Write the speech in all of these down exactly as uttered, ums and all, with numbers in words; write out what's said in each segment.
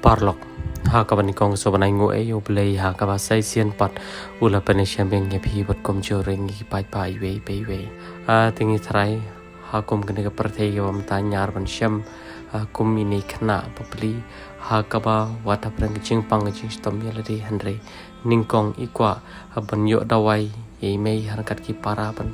Paralok, ha kaba nyngkong sngewbha ban ai nguh ïa U Blei ha kaba sa shisien pat u la pynïashem biang ïa phi bad kumjuh ruh ïa ngi ki paidbah iwei pa iwei. Ah, te ngi tharai ha kum kane ka pyrthei kaba mynta ngi hap ban shem, ah, kum ine i khynnah bapli ha kaba wat hapdeng ka jingpang ka jingshitom ïa lade, hynrei nyngkong i kwah, ah, ban ïoh dawai ïa i mei ha ryngkat ki para ban,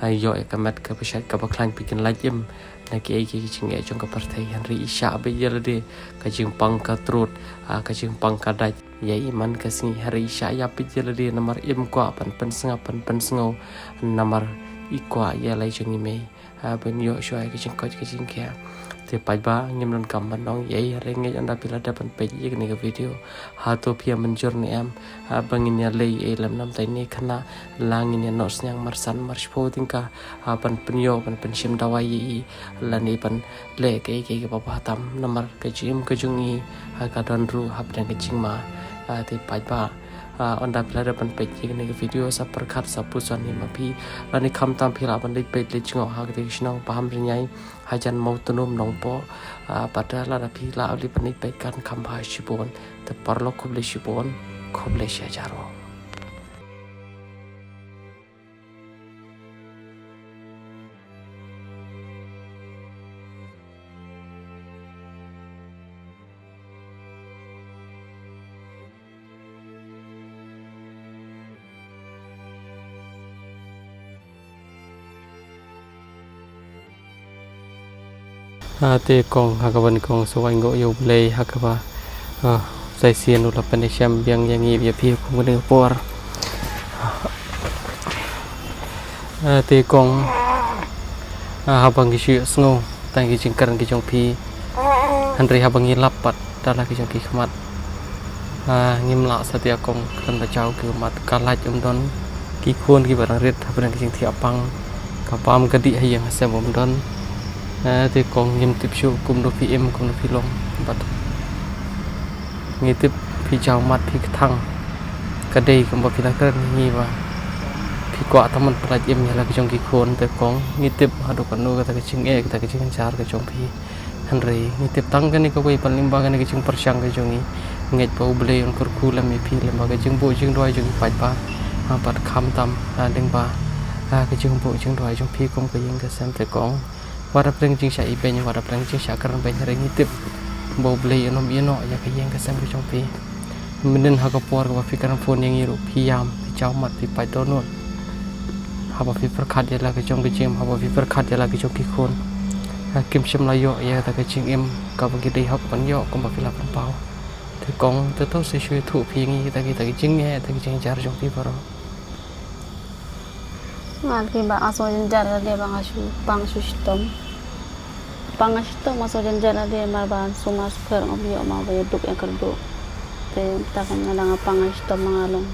ah, ïoh ïa ka met kaba shait kaba khlaiñ, phi khlaiñ im na kiei kiei ki jingeh jong ka pyrthei, hynrei i shah beit ïa lade. Ka jingpang ka trud, ah, ka jingpang ka dait ïa i man ka sngi, hynrei i shah ïap beit ïa lade namar im kwah ban pynsngap ban pynsngew, namar i kwah ïa la i jong i mei, ah, ban ïoh shuwa ïa ka jingkoit ka jingkhiah. Te paidbah, ngim donkam ban ong ei ei, hynrei ynda phi la dep ban peit ïa kane ka video, hato phi ïa mynjur ne em, ah, ba ngin ïa leh ei ei lem namar ine i khynnah, la ngin ïa noh synñiang mar san mar shiphew tyngka, ah, ban pynïoh ban pynshim dawai ïa i, lane ban leh kaei kaei kaba bha tam namar ka jingim ka jong i, ah, ka don ruh hapdeng ka jingma. Ah, te paidbah, ah, ynda phi la dep ban peit ïa kane ka video, sa pyrkhat sa puson hi ma phi, lane khamtam phi lah ban leit peit leit jngoh ha kata ka shnong Pahamjyrngiai, hajan Mawtnum Nongpoh, ah, bad lada phi lah leit ban leit peit kan kham bha shibun. Te paralok, khublei shibun, khublei shihajar. Ah, te kong, ha kaba nyngkong sngewbha ai nguh ïa U Blei ha kaba, ah, sa shisien u la pynïashem biang ïa ngi ïa phi kum kane ka por. Ah, te kong, ah, haba ngi shu ïohsngew tang ki jingkren ki jong phi, hynrei haba ngi lap pat da la ki jong ki khmat, ah, ngim lah satia kong, khlem da jaw ki ummat, ka lait um don, ki khun kiba dang rit hapdeng ki jingthiah pang, ka bam ka dih ha ïing ha sem um don. Ah, te kong, ngim tip shuh kumno phi im kumno phi long, bad ngi tip phi jaw mat phi kthang. Ka dei kumba phi la kren ïa ngi ba phi kwah tang ban pyllait im ïa la ki jong ki khun, te kong, ngi tip haduh katno kata ka jingeh, kata ka jingjynjar ka jong phi. Hynrei ngi tip tang kane kawei pat lyngba kane ka jingpyrshang ka jong ngi. Ngeit ba U Blei un kyrkhu lem ïa phi lyngba ka jingbuh jingduwai jong ki paidbah, ha, bad khamtam, ha, lyngba, ha, ka jingbuh jingduwai jong phi kum ka ïing ka sem, te kong. Wat hapdeng jingshah ibeiñ, wat hapdeng jingshah kren beiñ, hynrei ngi tip ba U Blei un ym ïehnoh ïa ka ïing ka sem ka jong phi. Mynnin ha ka por kaba phi kren phone ïa ngi ruh phi ïam, phi jaw mat, phi pait dohnud. Haba phi pyrkhat ïa la ka jong ka jingim, haba phi pyrkhat ïa la ka jong ki khun, ha, kim shym la ïoh ïa kata ka jingim kaba ngi dei hok ban ïoh kumba phi la pynpaw. Te kong, te to sa shu ïathuh phi ïa ngi kita kita ki jingeh, kita ki jingjynjar jong phi baroh. Nga lki ba nga sngew jynjar lade ba nga shu pang shu shitom. Pang nga shitom, nga sngew jynjar lade namar ba shu ma shu kher ngam ïoh ma ba ïaduk ïakyrduh. Te mynta ka nga dang pang nga shitom ma nga long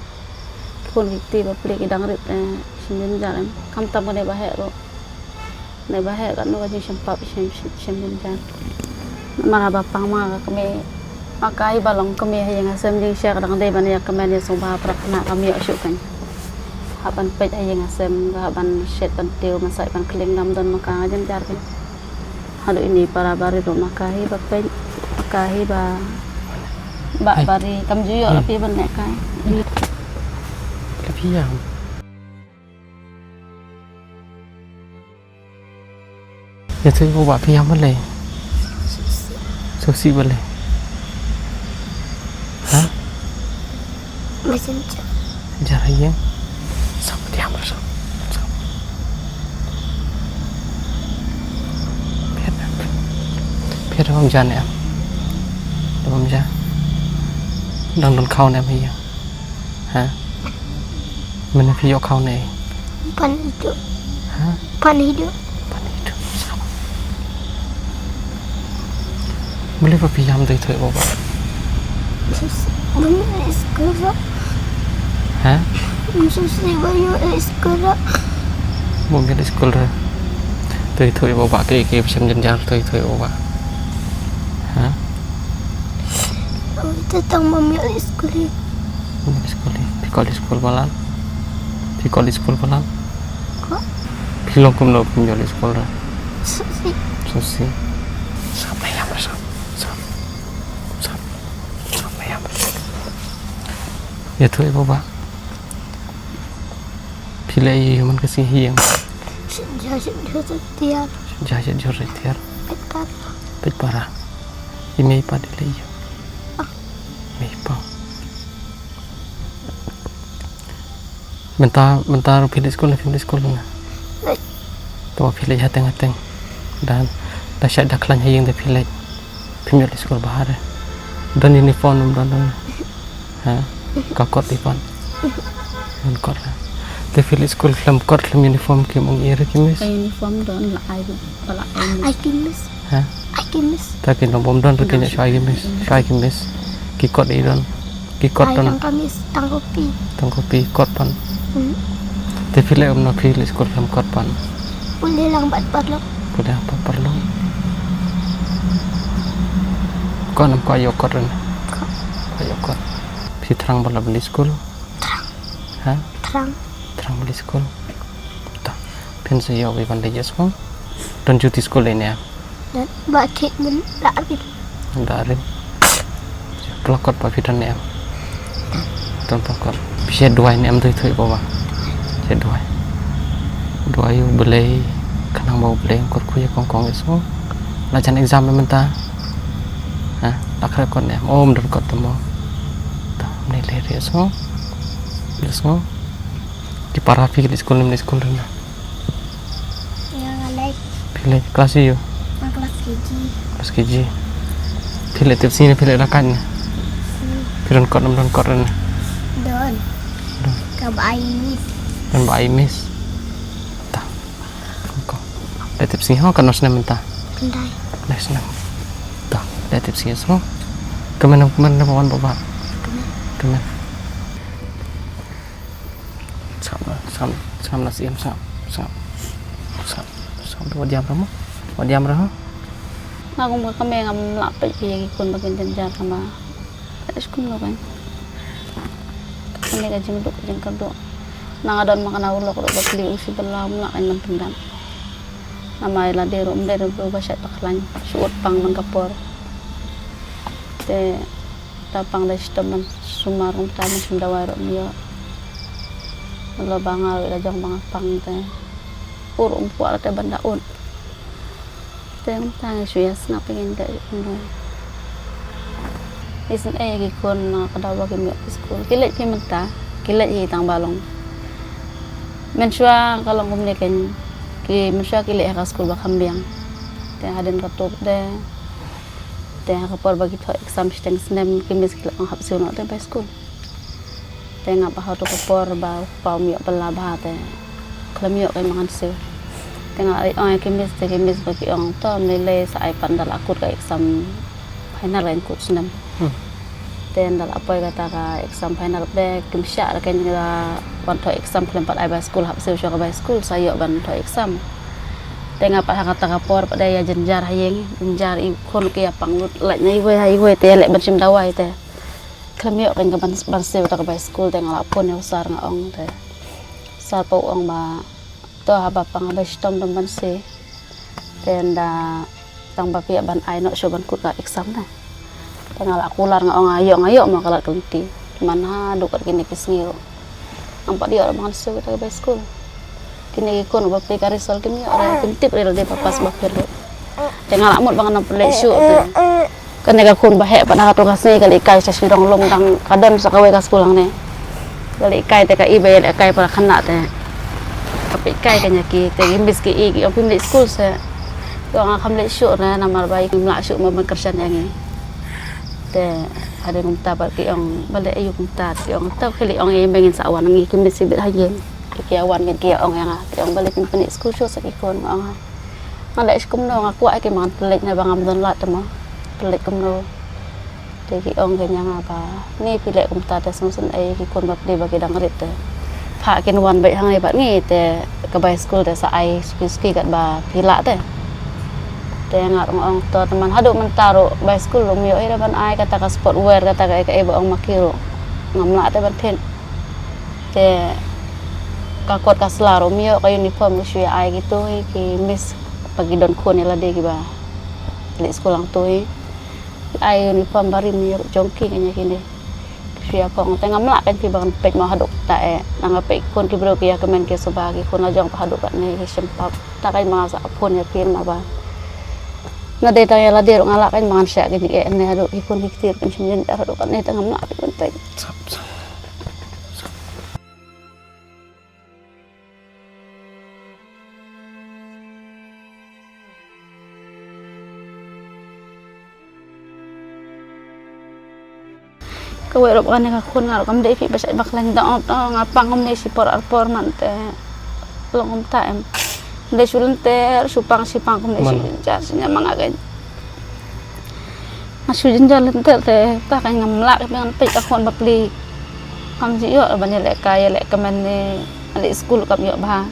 khun ki kti bapli ki dang rit, eh, shu jynjar em. Khamtam kane ba heh ruh. Nai ba heh katno ka jingshimpap, shim, shim, shim jynjar. Namar haba pang ma nga ka kmie, ma ka hi ba long kmie ha ïing ha sem, jingshai ka dang dei ban ïa kmen ïa sngewbha, prapna kam ïoh shuh kein. Hap ban peit ha ïing ha sem, hap ban shet ban tiew, ban sait ban kling, ngam don ma ka, nga jynjar kein. Haduh ine i para bari ruh ma ka hi ba peit, ma ka hi ba, ba bari, kam ju ïoh la phi ban leh kai. La phi ïam. Ïathuh ïa u bah phi ïam balei? Sngewsih balei? Ha? Ba jynjar. Jynjar ha ïing. Sngap, ïam, sngap, sngap. Phi ïa, phi ïa bam ja ne em? Bam ja. Dang don khaw ne em ha ïing? Ha? Mynne phi ïoh khaw ne? Pan hidup. Ha? Pan hidup. Pan hidup. Balei ba phi ïam, to ïathuh ïa u bah? Bym ïoh leit skul re. Ha? Bym sngewsih ba ïoh leit skul re. Bym ïoh leit skul re. To ïathuh ïa u bah, kaei kaei ba shem jynjar, to ïathuh ïa u bah. Ha? Oi, to tang bym ïoh leit skul re. Bym ïoh leit skul re. Phi kwah leit skul ba lan? Phi kwah leit skul ba lan? Kwah. Phi long kumno bym ïoh leit skul re? Sngewsih. Sngewsih. Sngap, ïam re, sngap. Sngap. Sngap. Ïathuh ïa baba. Phi leh ïa u man ka sngi ha ïing. Shet jhur shet jhur shet tiar. Shet jhur shet jhur shet tiar. Peit para. Peit para. I mei i pa de leh ïa u. Ah. Mei i pa. Mynta mynta ruh phi leit skul ne phim leit skul ne? Leit. To phi leit hateng hateng. Dan da shait da khlaiñ ha ïing da phi leit. Phim ïoh leit skul bha re. Don uniform ym don don. Ha? Ka kot di pan. Don kot re. Te phi leit skul khlem kot khlem uniform kim ong ïa re ki miss. Ka uniform don la ai ba la ai miss. Ai ki miss. Ha? Ai ki miss. Ta ki nong bom don re ki nya shwa ai ki miss. Shwa ai ki miss. Ki kot i don. Ki kot ai don. Tang ka miss, tang kopi. Tang kopi kot pan. Hmm. Te phi leh kumno phi leit skul khlem kot pan. Pule lang bad paralok. Pule lang bad paralok. Ko nam ko ïoh kot ren. Ko. Ko ïoh kot. Phi thrang ba la bali skul. Thrang. Ha? Thrang. Thrang bali skul. Ta. Phin sa ïoh wi ban leit skul. Don juti skul ne. Don ba thik men da rim. Da rim. Plakot pa phi don ne em. Don plakot. Phi shet duwai ne em dui thui ko ba. Shet duwai. Duwai u Blei. Khnang ba u Blei kor khuya kong kong isu. La jan exam ne mynta. Ha, la khreh kot ne em. Om don kot tamo. Ta ne le re isu. Isu. Ki para phi ki skul ne skul ren. Ïa nga leit. Phi leit klas ïa u? Nga klas K G. Klas K G. Phi leit tip sngi ne phi leit rakhat ne? Sngi. Phi don kot ne don kot ren ne? Don. Don. Ka ba ai miss. Don ba ai miss. Ta. Ko. Leit tip sngi ho ka nos ne mynta. Khyndai. Leit sngi. Ta. Leit tip sngi so. Kmen kmen ne wan baba. Kmen. Kmen. Sam, sam, sam na sim, sam, sam, sam, sam, wat diam ramo, wat diam ramo. Nga kum ka kmie ngam lah peit ïa ki khun ba kin jynjar kama. Ka skul lo kan. Kane ka jingduk ka jingkyrduh. Nga don ma kane u lok ruh ba plie u shi ba lam lah kan lam pynban. Namar lade ruh ym dei ruh ba shait ba khlaiñ. Shu ut pang man ka por. Te Ta pang da shitom ban sumar kumta ban shim dawai ruh ym ïoh. Lo ba nga ruh la jong ba nga pang te. Ur um kwah te ban da un. Te kumta ngi shu ïa sngap ïa ngi te kumno. Isynei ïa ki khun na ka daw ba kim ïoh skul. Ki leit phi mynta, ki leit hi tang ba long. Mynshuwa ka long kumne kein ki mynshuwa ki leit ha ka skul ba kham biang. Te hadien ka tup de. Te ha ka por ba ki thoh exam shiteng snem ki miss ki la ong hap siew noh te bai skul. Te nga ba ha tu ka por ba u kpa um ïoh pala bha te khlem ïoh ka ïa ma ngan siew. Te nga ong ïa ki miss te ki miss ba ki ong to ym lei lei sa ai pat nda la kut ka exam final ka ïa kut snem. Hmm. Te nda la poi kata ka exam final de kim shah ra ka ïa wan thoh exam khlem pat ai bai skul hap siew shuwa ka bai skul sa ïoh ban thoh exam. Te nga pat ha kata ka por pat de ïa jynjar ha ïing, jynjar i khun ki ïa pang lut, lait na iwei ha iwei te ïa leh ban shim dawai te. Khlem ïoh kein ka ban, ban siew ta ka bai skul te nga la phone ïa u sir nga ong te. Sir pat u ong ba to haba pang haba shitom dang ban siew. Te nda tang ba phi ïa ban ai noh shuh ban kut ka exam te. Te nga la kular nga ong nga ïoh nga ïoh mo ka lad ka lynti. Man haduh kat kine ki sngi ruh. Ngam pat ïoh ruh ba ngan siew kita ki bai skul. Kine ki khun ba plie ka result kim ïoh re kim tip re lade ba pass ba fail ruh. Te nga la mut ba ngan ym pynleit shuh te. Kane ka khun ba heh pat na katu ka sngi ka leit kai sha shilong lum dang ka don sa kawei ka skul hangne. Ka leit kai te ka i ba ïa leit kai para khynnah te. Ka peit kai ka ïa ki te ki miss ki i ki ong phim leit skul se. Ki ong nga kham leit shuh re namar ba i kim lah shuh mo ban kyrshan ïa ngi. Te hadien kumta bad ki ong balei aïu kumta te ki ong to khie leit ong ïa i ba ngin sa wan ngi ki miss shibit ha ïing. Te ki ïa wan ngin ki ïa ong ïa nga ki ong balei kim pynleit skul shuh sa ki khun nga ong ha. Nga leh shi kumno nga kwah ïa ki ma ngan pynleit ne ba ngam don lad te mo. Pynleit kumno. Te ki ong kein ïa nga ba ne phi leh kumta te sngewsynei ki khun ba plie ba ki dang rit te. Phah kin wan beit hangne bad ngi te ka bai skul te sa ai suki suki kat ba phi lah te. Te nga ong ong to te man haduh mynta ruh bai skul ruh ym ïoh ei da ban ai kata ka sport wear kata ka ei ka ei ba ong ma ki ruh. Ngam lah te ban thied. Te ka kot ka sla ruh ym ïoh ka uniform ka shu ïa ai kitu hi ki miss ba ki don khun ïa lade kiba leit skul hangtu hi. Ki ai uniform ba rim ïa jong ki kane kine. Ki Phi ïa kong te ngam lah kan phi ban peit ma haduh ta e. Nang peit khun ki briew ki ïa kmen ki suba ki khun la jong pa haduh katne ki shim pap. Ta kan ma sa phone ïa phi ma ba. Na dei ta ïa la dei ruh nga lah kan ma ngan sha kan ïa ne haduh ki khun ki ktir kan shim jynjar haduh katne te ngam lah phi ban peit. Kawei ruh kane ka khun nga ruh kam dei phi ba shait ba khlaiñ da ong to nga pang kumne shi por ar por man te long kumta em. Dei shu lynter shu pang shi pang kumne shi jar shi nya ma nga kein. Nga shu jynjar lynter te ta ka ngam lah ka ngan peit ka khun bapli. Kam ju ïoh ban ïalehkai ïalehkmen ne leh skul kam ïoh bha.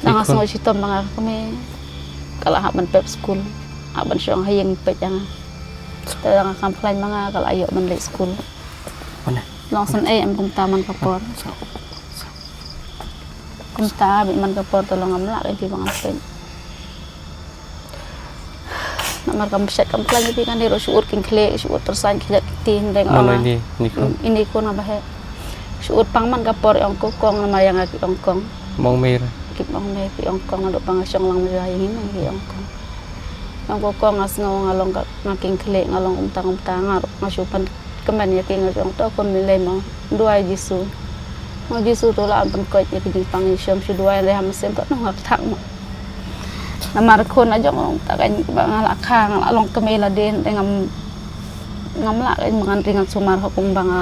Nang nga sngew shitom ba nga ka kmie ka la hap ban pep skul, hap ban shong ha ïing peit ïa nga. Te nga kam khlaiñ ma nga ka la ïoh ban leh skul. Long sngewsih em kumta man ka por. Kumta beit man ka por te long ngam lah ka dei ba ngan peit. Namar kam shet kam khlaiñ ïa phi kan dei ruh shu ut kynkhlieh shu ut tyrsañ khyndiat kti hynrei nga ong ini ini khun nga ba heh. Shu ut pang man ka por ong ko kong namar ïa nga ki ong kong. Mong mer ki ong mer ki ong kong nga duk pang nga shong lang ma ïa ngi ki ong kong. Ong ko kong nga sngew nga long ka nga kynkhlieh nga long kumta kumta nga ruh nga shu pan kmen ïa ki nga jong to khun lei mo duwai Jisu. Mo Jisu to la an pynkoit ïa ki jingpang ïa shem shu duwai re ha mynsiem to nong ak thang mo. Namar khun la jong long ta kan ba nga la kha nga la long kmie la den te ngam ngam lah kan ba ngan ring ngan sumar ho kum ba nga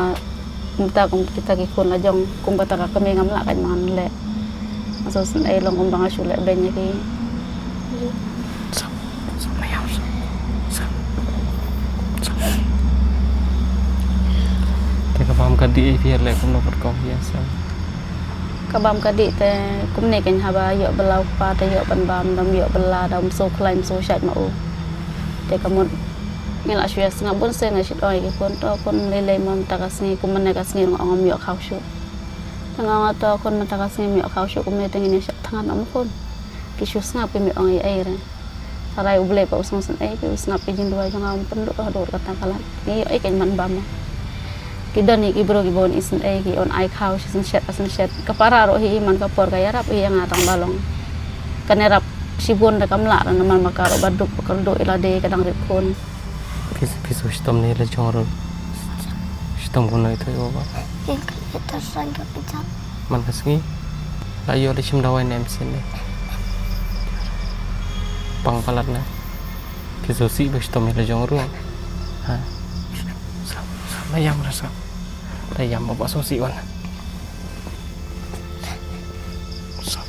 kumta kum kita ki khun la jong kum kata ka kmie ngam lah kan ba ngan leh. Nga sngewsih long kum ba nga shu leh beiñ ïa ki. Te ka bam ka dih ïa phi leh kumno pat kong ïa sa. Ka bam ka dih te kumne kan haba ïoh bala u kpa te ïoh ban bam dam ïoh bala dam so khlaiñ so shait ma u. Te ka mut ngi la shu ïa sngap bun sien nga shit ong ïa ki khun to khun lei lei ma mynta ka sngi kum mynne ka sngi nga ong ngam ïoh khaw shuh. Te nga ong to khun mynta ka sngi ngam ïoh khaw shuh kumne te ngin ïa shah thngan ong khun. Ki shu sngap ki ym ong ei ei re. Tharai U Blei pat u sngewsynei phi u sngap ki jingduwai jong nga um pynduh haduh kata ka lad. Ngi ïoh ei kein man bam. Ki don hi ki briew ki bun isynei ki un ai khaw shi synshet ka synshet. Ka para ruh hi man ka por ka ïarap hi ïa nga tang ba long. Kan ïarap shibun da kam lah namar ma ka ruh ba duk ba kyrduh ïa lade ka dang rit khun. Phi phi shu shitom ne la jong ruh. Shitom kumno ito ïa u ba. Ïa ka ïa ta san ka pijat. Man ka sngi la ïoh la shim dawai ne em sien ne. Pang palat ne. Phi shu sih ba shitom ne la jong ruh. Ha. Sa sa la ïam ra sa. La ïam ba ba shu sih wan. Sa.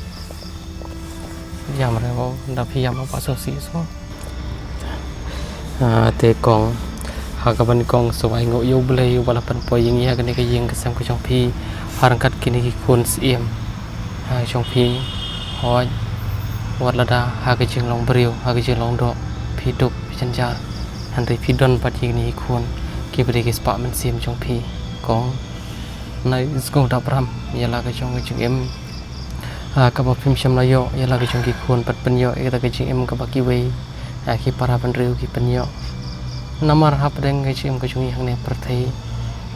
Ïam re ba da phi ïam ba ba shu sih so. Ah, te kong ha ka ban kong sawai ngo ïa U Blei uba la pynpoi ïa ngi ha kane ka ïing ka sem ka jong phi ha ryngkat kine ki khun syiem ha jong phi. Hooid wat lada ha ka jinglong briew ha ka jinglong doh phi duk phi jynjar hynrei phi don pat ïa kine ki khun kiba dei ki spah mynsiem jong phi kong. Nai sngewdap ram ïa la ka jong ka jingim. Ha kaba phim shym la ïoh ïa la ka jong ki khun pat pynïoh ïa kata ka jingim kaba kiwei ha ki para bynriew ki pynïoh. Namar hapdeng ka jingim ka jong ngi hangne pyrthei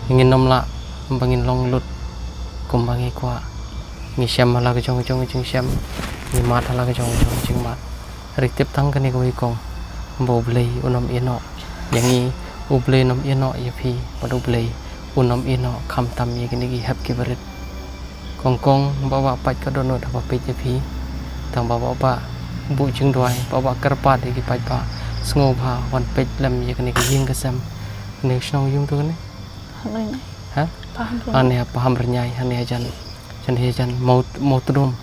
ngin nym lah ba ngin long lut kumba ngi kwah. Ngi shem ha la ka jong ka jong ka jingshem, ngi mad ha la ka jong ka jong ka jingmad. Hynrei tip tang kane kawei kong ba U Blei un nym ïehnoh ïa ngi, U Blei un nym ïehnoh ïa phi bad U Blei un nym ïehnoh khamtam ïa kine ki hep ki barit. Kong kong ba ba pait ka dohnud haba peit ïa phi. Tang ba ba ba buh jingduwai ba ba kyrpad ïa ki paidbah sngewbha wan peit lem ïa kane ka ïing ka sem. Kane ka shnong ïum tu kane? Hamrynjai. Ha? Pahamrynjai. Ane ha Pahamrynjai ane ha jan jan hi jan Mawtdum.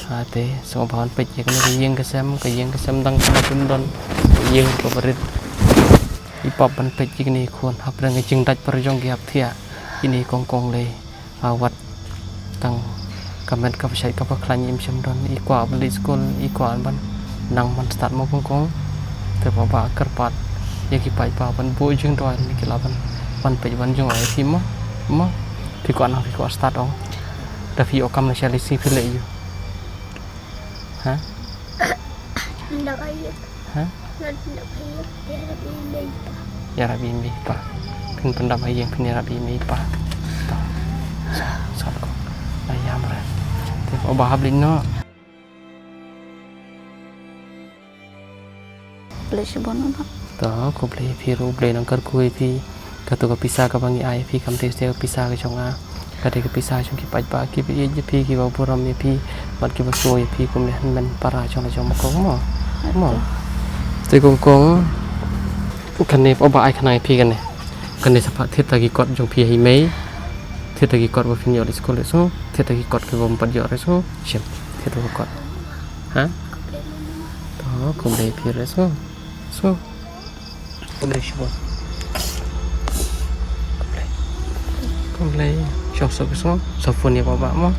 Ha te sngewbha wan peit ïa kane ka ïing ka sem ka ïing ka sem dang kane kum don ka ïing ka barit. I pap ban peit ïa kine ki khun hapdeng ka jingdait por jong ki hap thiah kine kong kong lei. Ha wat tang ka met ka pashai ka pakhlaiñ im shem don i kwah ban leit skul i kwah ban nang ban stad mo kong kong. Te ba ba kyrpad ïa ki paidbah ban buh jingduwai ne ki la ban ban peit ban jngai ïa phi mo mo phi kwah nang phi kwah stad ong. Da phi ïoh kam na sha lei sngi phi leh ïa u. Ha? Nda ka ïa. Ha? Nda ka ïa. Ïarap ïa mei pa. Ïarap ïa mei pa. Phin pyndap ha ïing phin ïarap ïa mei pa. Sat ko. Ba ïam re. Te ba hap leit noh. Blei shibun noh. To, khublei ïa phi ruh, Blei nang kyrkhu ïa phi. Kato ka pisa kaba ngi ai ïa phi kam dei shisha ka pisa ka jong nga. Ka dei ka pisa jong ki paidbah kiba ïeit ïa phi, kiba burom ïa phi, bad kiba sngew ïa phi kumne hynmen para jong la jong ma kong mo. Mo. Te kong kong. Kane ba ai kane ïa phi kane. Kane sa pat thied da ki kot jong phi hi mei. Thied da ki kot ba phin ïoh leit skul re so. Thied da ki kot kiba ym pat ïoh re so. Shim. Thied da ki kot. Ha? To, khublei phi re so. So. Khublei shibun. Khublei. Khublei. Shong so so. Sa phone ïa baba mo.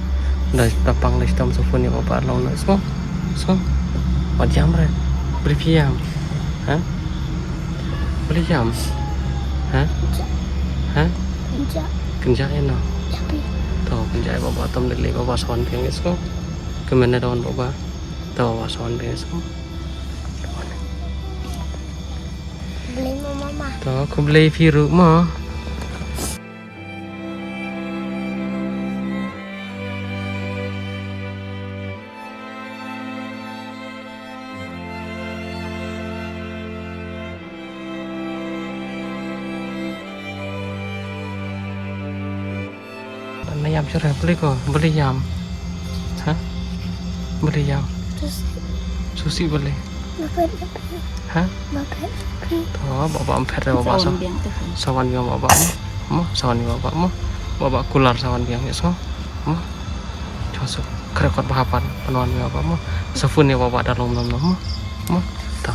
Da da pang da shitom sa phone ïa baba long na so. So. Wat ïam re. Blei phi ïam. Ha? Blei ïam. Ha? Ha? Kynja. Kynja ïa no. Ïa phi. To kynja ïa baba tom lei lei baba sa wan biang ïa so. Kmen na don baba. To baba sa wan biang ïa so. Blei mo mama. To khublei phi ruh mo. Na ïam shuh re, blei ko, blei ïam. Ha? Blei ïam. Susi. Susi blei. Baba. Ha? Baba. To, baba ym phet re baba sa. Sa wan biang te. Sa wan biang baba mo. Mo, sa wan biang baba mo. Baba kular sa wan biang ïa so. Mo. Cho so. Krekot bha pat. Pynwan biang baba mo. Sa phone ïa baba da lum lum mo. Mo. To.